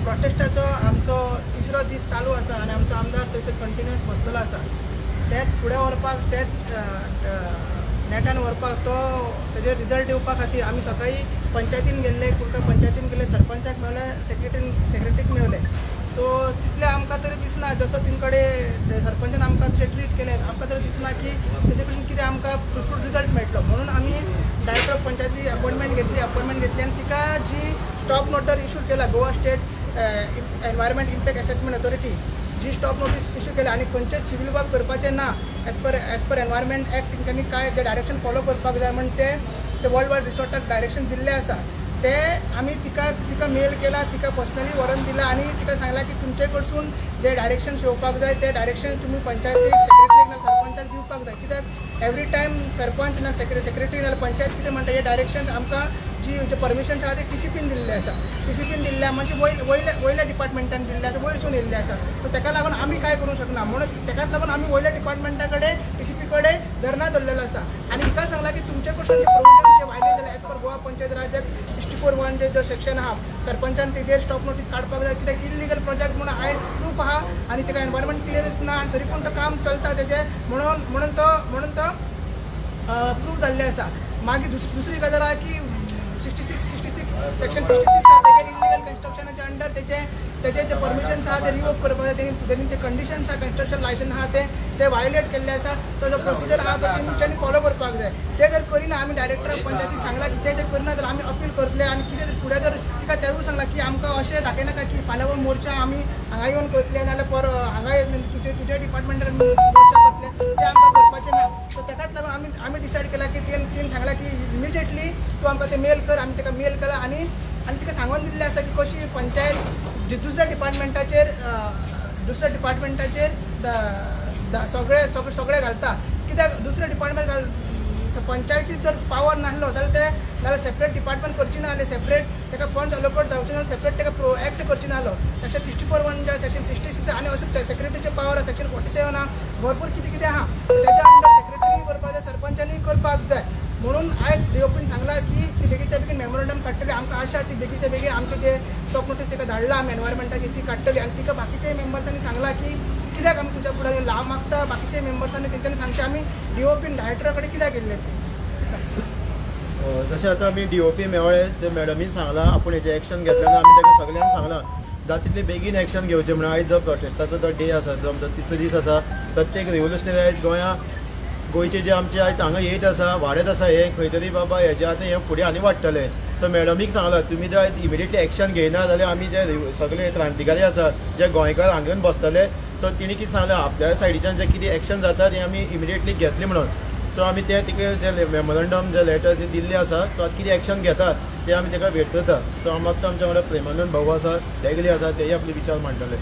प्रोटेस्टाचो आमचो तिसरो दीस चालू आसा आनी आमचो आमदार थंयसर कंटिन्युअस बसलेलो आसा. तेच फुडें व्हरपाक, तेच नेटान व्हरपाक, तो तेजेर रिजल्ट येवपा खातीर आमी सकाळीं पंचायतीन गेल्ले, कुडका पंचायतीन गेल्ले, सरपंचाक मेवले, सेक्रेटरीक मेवले. सो तितलें आमकां तरी दिसना, जसो तिन कडेन सरपंचान आमकां तशें ट्रीट केलें, आमकां तरी दिसना की तेजे कडसून कितें आमकां फ्रुटफूल रिजल्ट मेळटलो. म्हणून आमी डायरेक्टर ऑफ पंचायती अपॉयंटमेंट घेतली, अपॉयंटमेंट घेतली आनी तिका जी स्टॉप नोटर इशू केला Goa state environment impact assessment authority जी स्टॉप नोटीस इशू केल्या आनी खंयचेच सिवील वर्क करपाचें ना as per environment act तेंच्यांनी काय जे डायरेक्शन फॉलो करपाक जाय म्हण ते वर्ल्ड वायड रिसोर्टाक डायरेक्शन दिल्लें आसा ते आमी तिका तिका मेल केला, तिका पर्सनली व्हरून दिला आनी तिका सांगलां की तुमचे कडसून जे डायरेक्शन्स येवपाक जाय ते डायरेक्शन तुमी पंचायतीक, सेक्रेटरीक ना सरपंचाक दिवपाक जाय. कित्याक एवरी टायम सरपंच ना सेक्रेटरी ना पंचायत कितें म्हणटा, हे डायरेक्शन्स आमकां जी जे परमिशन्स आसा ते टीसीपीन दिल्ले आसा, टीसीपीन दिल्ले म्हणजे वयल्या वयल्या डिपार्टमेंटान दिल्ले आसा, वयरसून येयल्ले आसा. सो तेका लागून आमी कांय करूंक शकना, म्हणून तेकाच लागून आमी वयल्या डिपार्टमेंटा कडेन टीसीपी कडेन धरना दवरलेलो आसा आनी हिका सांगलां की तुमचे कडसून जे प्रोविजन जे वायलेट जाले as per Goa Panchayat Raj act 64(1) जो सेक्शन आहा, सरपंचान तेजेर स्टॉप नोटीस काडपाक जाय. कित्याक इल्लिगल प्रोजेक्ट म्हणून आयज प्रूफ आहा आनी तेका एनवायरमेंट क्लियरन्स ना आनी तरी पूण तो काम चलता तेजें, म्हणून म्हणून तो म्हणून तो प्रूफ जाल्लें आसा. मागीर दुसरी गजाल आहा की 66 सेक्शन 66 आहा तेजेर इल्लिगल कन्स्ट्रक्शनाच्या अंडर तेजे तेजे जे परमिशन्स आहा ते रिवोक करपाक जाय. तेणी जे कंडिशन्स आहा कन्स्ट्रक्शन लायसन्स आहा ते ते वायलेट केल्ले आसा, तो जो प्रोसिजर आहा तो तेंच्यांनी फॉलो करपाक जाय. ते जर करिना, आमी डायरेक्टर पंचायतीक सांगलां की ते जर करिना जाल्यार आमी अपील करतले आनी कितें फुडें जर तिका तेवूय सांगलां की आमकां अशें दाखयनाका की फाल्यां हो मोर्चा आमी हांगा येवन करतले नाजाल्यार पर हांगा तुजे तुज्या डिपार्टमेंटार मोर्चा करतले, ते आमकां करपाचें ना. सो तेकाच लागून आमी आमी डिसायड केलां की तेणें सांगलां की इमिजिएटली तूं आमकां तें मेल कर. आमी ताका मेल केला आनी आनी तिका सांगून दिल्लें आसा की कशी पंचायत दुसऱ्या डिपार्टमेंटाचेर सगळे सगळे सगळे घालता. कित्याक दुसऱ्या डिपार्टमेंट पंचायतीत जर पावर नासलो जाल्यार ते नाल्यार सेपरेट डिपार्टमेंट करची ना, सेपरेट ताका फंड्स अलोकेट जावचे ना, सेपरेट ताका प्रो एक्ट करची नासलो. सेक्शन 64(1 जे सेक्शन 66 आनी अशें सेक्रेटरीचे पावर आसा, सेक्शन 47 आहा, भरपूर कितें कितें आहा तेच्या अंडर सेक्रेटरी करपाक जाय, सरपंचांनी करपाक जाय. म्हणून आयज डीओपीन सांगलां की ती बेगीच्या बेगीन मेमोरंडम काडटली. आमकां आशा ती बेगीच्या बेगीन आमचे जे स्टॉप नोटीस तिका धाडला आमी एनवायरमेंटाची ती काडटली. आनी तिका बाकीच्या मेंबर्सांनी सांगलां की कित्याक आमी तुमच्या फुडें लाव मागता, बाकीच्या मेंबर्सांनी तेंच्यांनी सांगचें आमी डीओपीन डायरेक्टरा कडेन कित्याक गेल्ले ते. जशें आतां आमी डीओपी मेवळे जे मॅडमीन सांगलां आपूण हेजें एक्शन घेतलें ना, आमी ताका सगल्यांक सांगलां जाता तितले बेगीन एक्शन घेवचें म्हणून. आयज जो प्रोटेस्टाचो जो डे आसा, जो आमचो तिसरो दीस आसा, प्रत्येक रिव्होल्युशनरी आयज गोंया गोंयचे जे आमचे आयज हांगा येत आसा, वाडत आसा, हें खंय तरी बाबा हेजें आतां हें फुडें आनी वाडटलें. सो मॅडमीक सांगलां तुमी जर आयज इमिडिएटली एक्शन घेयना जाल्यार आमी जे सगळे क्रांतिकारी आसा जे गोंयकार हांगा येवन बसतले. सो तिणी कितें सांगलां आपल्या सायडीच्यान जें कितें एक्शन जाता तें आमी इमिडिएटली घेतलें म्हणून. सो आमी तें तिका जे मेमोरंडम जे लेटर जे दिल्लें आसा, सो आतां कितें एक्शन घेता तें आमी ताका वेट करता. सो हांव मागता आमच्या वांगडा प्रेमानंद भाऊ आसा, तेगले आसा, तेय आपले विचार मांडटले.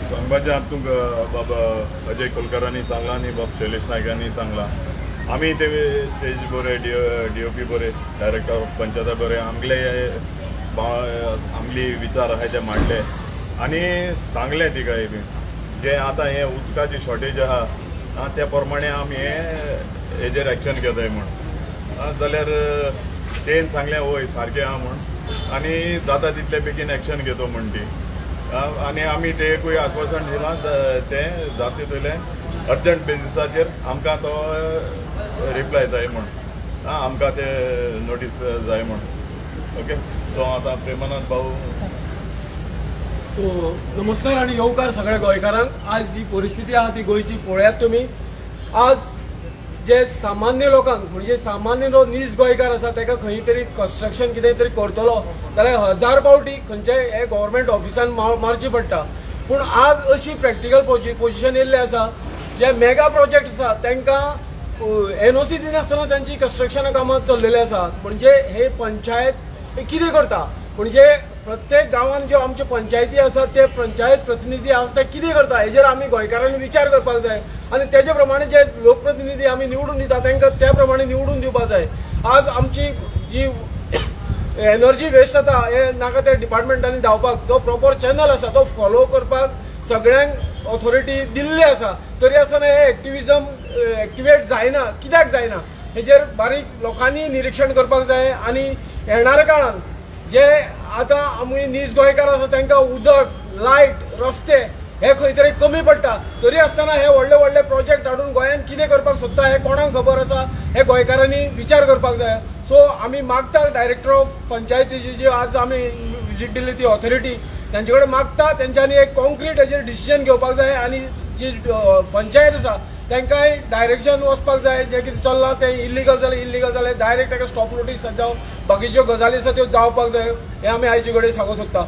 सांगपाचें आतां तुमकां बाबा अजय कोलकरांनी सांगलां आनी बाब शैलेश नायकांनी सांगलां. आमी ते तेजे बरे डीओपी बरे डायरेक्टर ऑफ पंचायता बरे आमगले आमगली विचार आहाय ते मांडले आनी सांगलें तिका बी जें आतां हें उदकाची शॉर्टेज आहा त्या प्रमाणे आमी हें हेजेर एक्शन घेताय म्हूण. जाल्यार तेन सांगलें वय सारकें आहा म्हूण आनी जाता तितले बेगीन एक्शन घेतो म्हूण ती. आनी आमी तेकूय आश्वासन दिलां तें जाता तितलें अर्जंट बेजिसाचेर आमकां तो रिप्लाय जाय म्हूण, आमकां ते नोटीस जाय म्हूण. ओके, सो आतां प्रेमानंद भाऊ. सो नमस्कार आनी येवकार सगळ्या गोंयकारांक. आज जी परिस्थिती आहा ती गोंयची पळयात तुमी. आज जे सामान्य लोकांक म्हणजे सामान्य जो नीज गोंयकार आसा ताका खंय तरी कन्स्ट्रक्शन कितें तरी करतलो जाल्यार हजार पावटी खंयच्याय हे गव्हर्मेंट ऑफिसान मारची पडटा. पूण आज अशी प्रॅक्टिकल पोजिशन येयल्लें आसा जे मेगा प्रोजेक्ट आसा तांकां एनओसी दिनासतना तांची कन्स्ट्रक्शना कामां चल्लेली आसा. म्हणजे हे पंचायत कितें करता, म्हणजे प्रत्येक गांवांत ज्यो आमच्यो पंचायती आसात ते पंचायत प्रतिनिधी आसा ते कितें करता हेजेर आमी गोंयकारांनी विचार करपाक जाय आनी तेजे प्रमाणे जे लोकप्रतिनिधी आमी निवडून दिता तांकां त्या प्रमाणे निवडून दिवपाक जाय. आज आमची जी एनर्जी वेस्ट जाता हे नाका त्या डिपार्टमेंटांनी धांवपाक जो प्रॉपर चॅनल आसा तो फॉलो करपाक सगळ्यांक ऑथॉरिटी दिल्ली आसा, तरी आसतना हे एक्टिविजम एक्टिवेट जायना. कित्याक जायना हेजेर बारीक लोकांनी निरिक्षण करपाक जाय आनी येणाऱ्या काळान जे आतां आमी नीज गोंयकार आसा तांकां उदक, लायट, रस्ते हे खंय तरी कमी पडटा. तरी आसतना हे व्हडले व्हडले प्रोजेक्ट हाडून गोंयांत कितें करपाक सोदता हें कोणाक खबर आसा, हे गोंयकारांनी विचार करपाक जाय. सो आमी मागता डायरेक्टर ऑफ पंचायतीची जी आज आमी विजीट दिली ती ऑथॉरिटी तांचे कडेन मागता तेंच्यांनी एक कॉन्क्रीट हेजेर डिसिजन घेवपाक जाय आनी जी पंचायत आसा तांकांय डायरेक्शन वचपाक जाय. जें कितें चल्लां तें इल्लिगल जालें, इल्लिगल जालें डायरेक्ट ताका स्टॉप नोटीस जावं बाकीच्यो गजाली आसा त्यो जावपाक जाय, हें आमी आयचे कडेन सांगूंक सोदता.